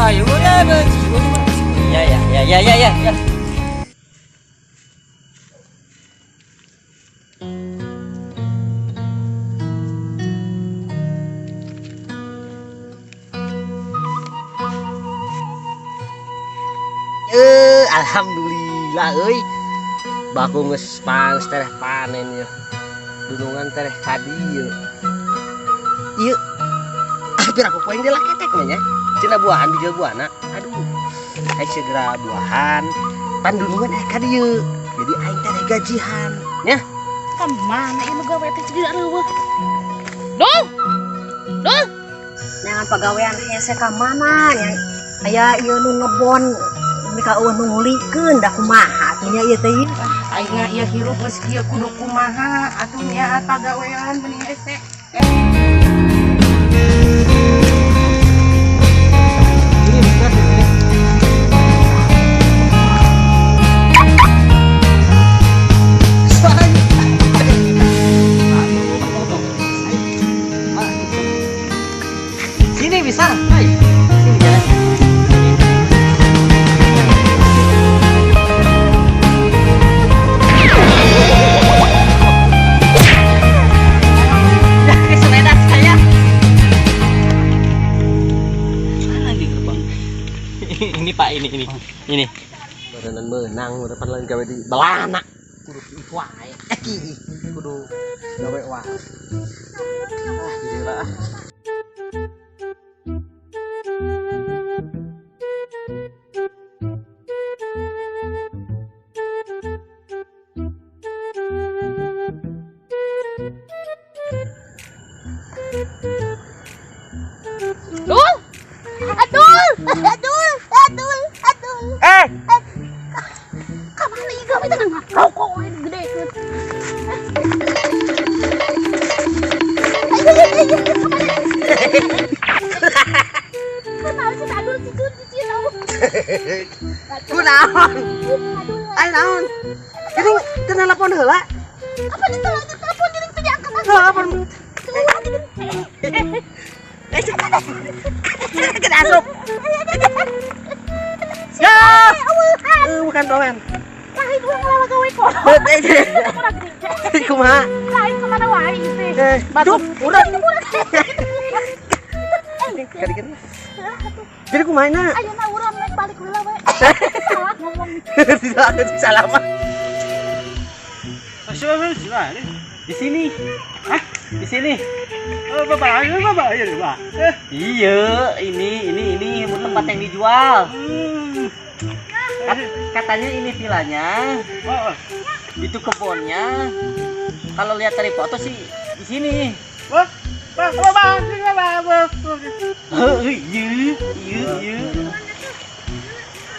Ya udah, ya ya ya ya ya ya ya. Alhamdulillah euy. Bakul geus panes tereh panen ya. Dunungan tereh ka dieu. Ieu. Ah, pira aku poing deui lah ketek mah nya. Cenah buahan bijil buahna. Aduh. Aing segera buahan. Pan dunungan ka dieu. Jadi aing tereh gajihan nya. Ka mana ieu nu gawe teh jadi areuweuh. Dul. Dul. Neangan pagawean hese ka mana nya? Aya ieu nu ngebon mereka eueuh nu ngulikeun da kumaha atuh nya ieu teh ieu. Aing ieu hirup geus kieu kudu kumaha atuh nya pagawean mending hese. Ini bentar, ini. Sini bisa. Hai. Sini jalan. Ya, ke sepeda saya. Mana di gerbang? Ini Pak, ini ini. Ini. Barenan meunang udah pan lain gawe di belana. Kudu itu wae. Eh ki kudu gawe wae. Ah, jadi lah. Dul. Adul, adul, adul, adul. Eh, Ka mana ieu gawe teh ngarokok we gedekeun. Kunaon sih Adul cicun cicun au. Kunaon? Adul. Ai naon? Ini teu nelpon heula. Apa ditelepon telepon jadi teu diangkat. Telepon. Kita asup. Ya. Bukan doan. Lain urang ngelawa gawe kok. Eh, kumaha? Lain kemana wae sih. Eh, Batu. tuh, urang. Kadikan. Jadi kumaha na? Ayeuna urang naik balik heula we. Salah ngomong. Tidak ada salah mah. Di sini. Hah? Di sini. Iya, ini tempat yang dijual. Katanya ini vilanya. Itu kebunnya. Kalau lihat dari foto sih di sini. Iya, iya, iya.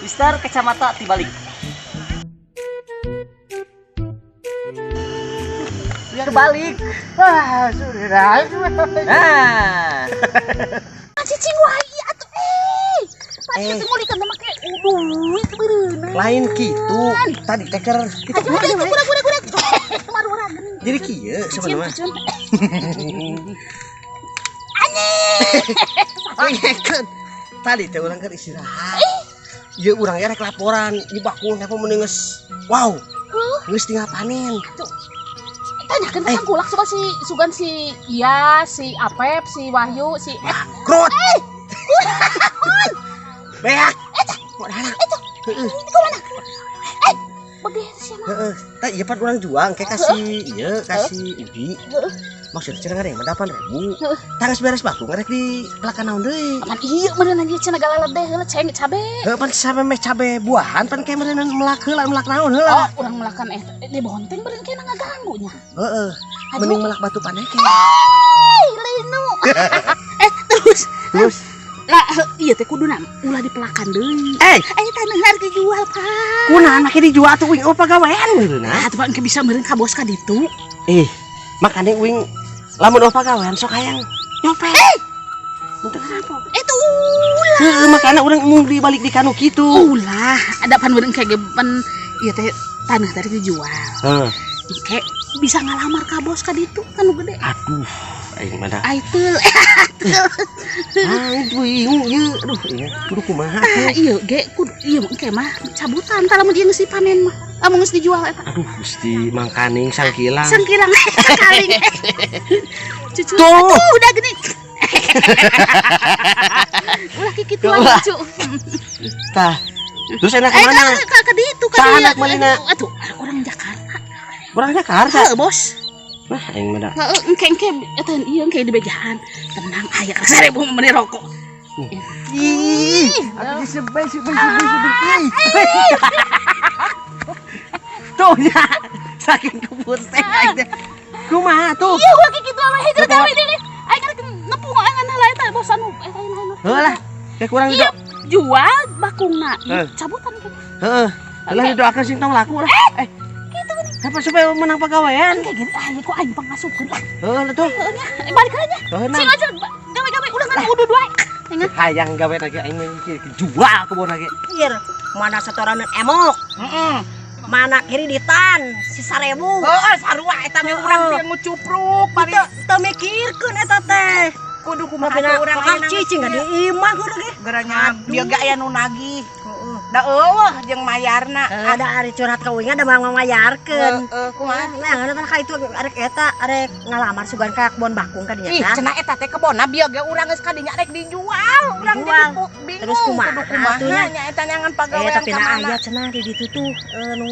Mister kacamata dibalik. Terbalik. Wah, sudah. Nah. Cicing wae atuh eh. Pasti Eh. teh ngulikeun teh make duit beureuna. Lain gitu. Tadi teh keur kita Ayo, ayo, kurang, kurang, kurang. Kemarin urang geuning. Jadi kieu sebenarnya. Cicun, Pengekeun. Tadi teh urang keur istirahat. Ieu urang ge rek laporan, ieu bakul teh mun geus wow. Geus tinggal panen. Tanyakeun ka Tangkulak coba si Sugan si Iya, si Apep, si Wahyu, si Bangkrut. Beak. Modalna. Heeh. Ini kemana? Eh, bagaimana sih mah? Heeh. Tah ieu pan urang juang kayak kasih ieu kasih Ubi. Heeh. Maksudnya cenah ngareng mah 8.000. Heeh. Tah geus beres bakul ngarek di pelakan naon deui. Pan iya meureun ieu cenah galalede heula ceng cabe. Heuh pan sampe meh cabe buahan pan kayak meureun melak heula melak naon heula. Oh, urang melakan di bonteng meureun kena ngaganggu nya. Heeh. Aduh. Mending melak batu paneke. Eh, linu. Eh, terus Terus lah iya teh kuduna ulah dipelakan deui. eh Eh, tanah harga jual, Pak. kunaon make dijual atuh uing oh pagawean meureun Ah, tuh Pak engke bisa meureun ka bos ka ditu. Eh, makanya uing lamun oh pagawean sok hayang nyopet. Eh. Untuk kenapa? Itu ulah. Heeh, makanya urang mung dibalik di kanu kitu. Ulah, ada pan meureun kayak ge pan ieu teh tanah tadi dijual. Heeh. Engke bisa ngalamar ka bos ka ditu kan nu gede. Aduh, Aing mah dah. Ai teul. Ah, bingung ieu. Aduh, ieu kudu kumaha Tah tuh. ieu ge kudu ieu engke mah cabutan tah lamun ieu geus dipanen mah. Lamun geus dijual eta. Aduh, Gusti mangkaning sangkilang. Sangkilang kaling. Cucu. Tuh. Atuh udah gini. Ulah kikituan Ulah. cucu. Tah. Terus enak Eh, kemana? ka ditu ka Tah, dieu. anak malina. Atuh, orang Jakarta. Orang Jakarta. Heuh, bos. Wah, aing mah dah. Heeh, engke engke eta ieu engke di bejaan. Tenang aya 1000 meuni rokok. Ih, atuh disebay sebay sebay sebay. Tuh ya, saking kebun teh aing teh. Kumaha tuh? Iya, ulah kikituan mah hiji gawe deui. Aing kan nepung aing heula eta bos anu eta anu. Heuh lah, kayak kurang Iya, jual bakungna. Eh. Cabutan ke. Heeh. Lah didoakeun sing tong laku lah. Eh, Gitu gini. apa supaya menang pagawean? Kayak gini aya kok aing pangasupkeun lah. Heuh lah tuh. Heuh nya, balik aja. Heuh nah. Sing aja gawe-gawe ulah ngan udud wae. Ingat. Hayang gawe lagi aing mah jual kebon lagi. Ieu mana setoran emok. Heeh. Mana kreditan si 1000. Heeh, sarua eta mah urang teh ngucupruk bari Teu teu mikirkeun eta teh. Kudu kumaha Tapi tuh urang na ayeuna cicing di imah kudu ge. Geranya dia ge aya nu nagih. Heeh. Da eueuh jeung mayarna. Ada ari curhat ka uing ada mah ngamayarkeun. Heeh, kumaha? Nah, nah ka itu arek eta arek ngalamar sugan ka kebon bakung ka dinya Ih, tah. cenah eta teh kebonna bieu ge urang geus kadinya rek dijual. Urang Dijual. jadi bingung Terus kumaha kudu kumaha atuh nya? nya eta nyangan Eh pagawean tapi ka na mana. aya cenah di ditu tuh nu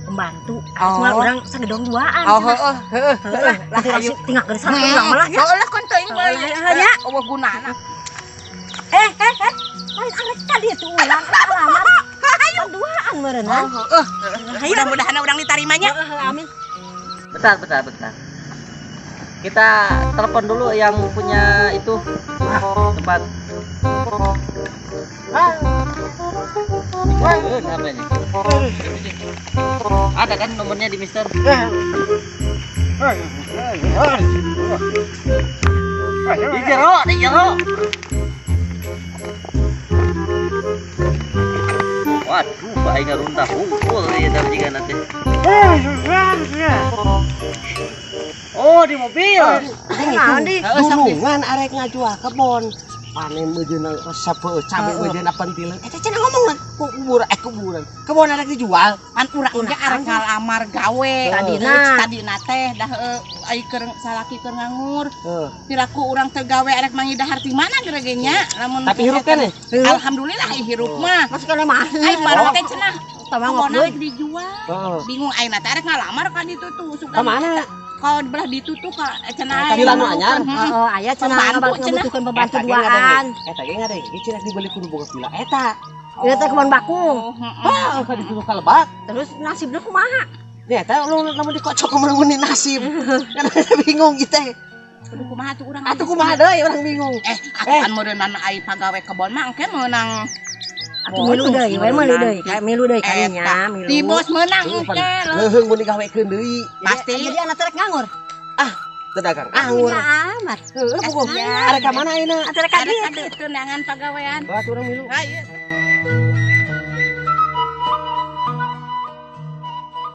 pembantu. Oh. Moal urang sagedong duaan. Oh, cenah. heeh, heeh, Heeh lah, lah tinggal ayo. tinggal geus satu urang malah nya. Heeh lah kon teuing Heeh, bae. heeh, nya. Eueuh gunana. Eh eh eh. Lain arek ka ditu urang ngalamar. Duaan meureunna. Oh, heeh. Ayo. Mudah-mudahan urang ditarimanya. Heeh, amin. Bentar, bentar, bentar. Kita telepon dulu yang punya itu tempat. HP-nya. Ada kan nomornya di Mister? Di jero, di jero. Waduh, aing ngaruntah hungkul ieu teh jiga nanti. Oh, di mobil. Naon di? Dunungan arek ngajual kebon. Panen meujeuna resep cabe meujeuna pentileun. Eta cenah ngomong lah kuburan kuburan. Kebon arek dijual. Pan urang ge arek ngalamar gawe. Tadina. Tadina teh dah ai keur salaki keur nganggur. Heeh. Piraku urang teu gawe arek mangi dahar ti mana geura ge nya. Lamun Tapi hirup keneh. Alhamdulillah ai hirup mah. Masuk kana mah. Ai parah teh cenah. Tama Kebon ngobrol. arek dijual. Heeh. Bingung ayeuna teh arek ngalamar ka ditu tuh sugan. Ka mana? Kalau di belah ditu tuh ka cenah. Eta nu anyar. Heeh. Heeh, aya cenah Pembantu, cenah. ngabutuhkeun pembantu Eta ge duaan. Eta ge ngadenge cenah dibeli kudu boga villa eta. Ieu teh kebon bakung. Oh, heeh. Wah, ka ditu ka lebak. Terus nasibna kumaha? Nih eta lu lamun dikocok kumaha nasib. Kan bingung gitu teh. Kudu kumaha tuh urang. Atuh kumaha deui urang bingung. Atuh kan meureunana ai pagawe kebon mah engke meunang. Atuh milu deui, we milu deui, kayak milu deui kadinya, milu. Di bos meunang engke. Leuheung mun digawekeun deui. Pasti. Jadi anak terek nganggur. Pedagang anggur. Punya amat. Heeh, buku. Arek ka mana ayeuna? Atuh rek ka Arek dieu. ka ditu neangan pagawean. Wah, urang milu. Ayo.